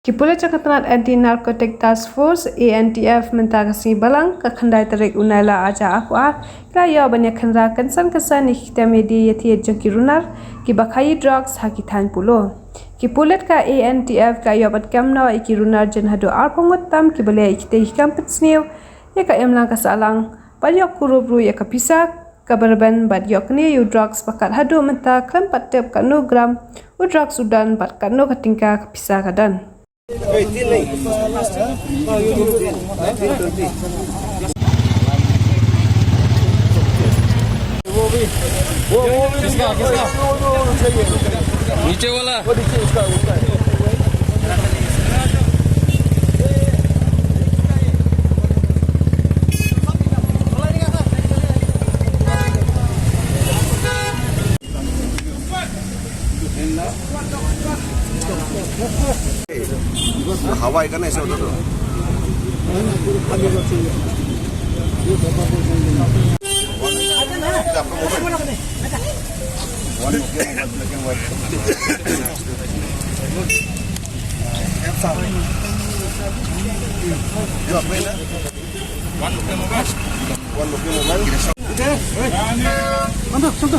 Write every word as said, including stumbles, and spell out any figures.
Ki pulit jong ka tnat Anti Narcotic Task Force, A N T F, mynta ka sngi Balang, ka khyndai tarik u Nailar arhajar arphew ar, ki la ïoh ban ïa khynra kynsan kynsan ïa ki ktem ïa die ïa thied jong ki runar kiba khaïi drugs ha ki thaiñ Polo. Ki pulit ka A N T F ki la ïoh ban kem noh ïa ki runar jin haduh arphew ngut tam kiba leh ïa kitei ki kam pynsniew ïa ka imlang ka sahlang, bad ïoh kurup ruh ïa ka pisa kaba rben bad ïoh kane ïa u drugs ba kat haduh mynta khlem pat tip katno gram u drugs u don bad katno ka tyngka ka pisa ka don. नीचे वाला। हवाई का नहीं सर, तो